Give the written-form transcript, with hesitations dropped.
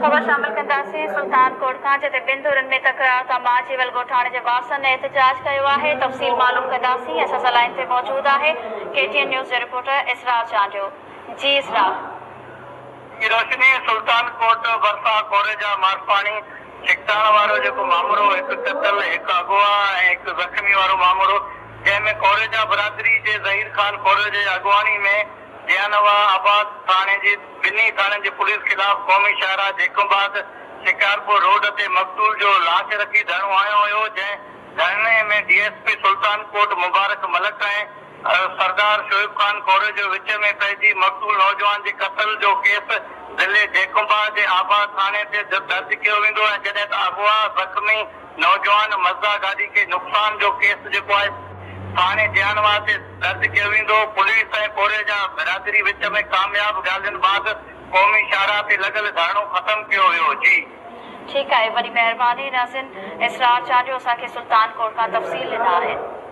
خبر شامل ڪنداسين سلطان ڪوٽ کان جتي ٻن ڌرين ۾ تڪرار تان مارجي ويل ڳوٺاڻي جي وارثن احتجاج ڪيو آهي تفصيل معلوم ڪنداسين اسان سان لائين تي موجود آهي ڪي ٽي اين نيوز جو رپورٽر اسرار چانڊيو جي اسرار. جي روشني سلطان ڪوٽ ڀرسان ڪوريجا مارفاڻي ڇڪتاڻ وارو جيڪو مامرو هڪ قتل هڪ اغوا ۽ هڪ زخمي وارو مامرو جنهن ۾ ڪوريجا برادري جي ظهير خان ڪوريجي جي اڳواڻي ۾ جيانوا آباد ٿاڻي جي ٻنهي ٿاڻن جي پوليس خلاف قومي شاهراهه جيڪب آباد شڪارپور روڊ تي مقتول جو لاش رکي ڌرڻو هنيو ويو جنهن ڌرڻي ۾ D S P Sultankot Mubarak Malik ۽ Sardar Shoaib Khan Korejo وچ ۾ پئجي مقتول نوجوان جي قتل جو ڪيس ضلعي جيڪب آباد جي آباد ٿاڻي تي درج ڪيو ويندو ۽ جڏهن ته اغوا زخمي نوجوان مزدا گاڏي کي نقصان جو ڪيس جيڪو آهي ٿاڻي جيانواهه تي درج ڪيو ويندو، پوليس ۽ ڪوريجا برادري وچ ۾ ڪامياب ڳالهين بعد قومي شاهراهه تي لڳل ڌرڻو ختم ڪيو ويو، جي. ٺيڪ آهي وڏي مهرباني ناظرين اسرار چانڊيو اسان کي سلطان ڪوٽ کان تفصيل ڏنا آهن.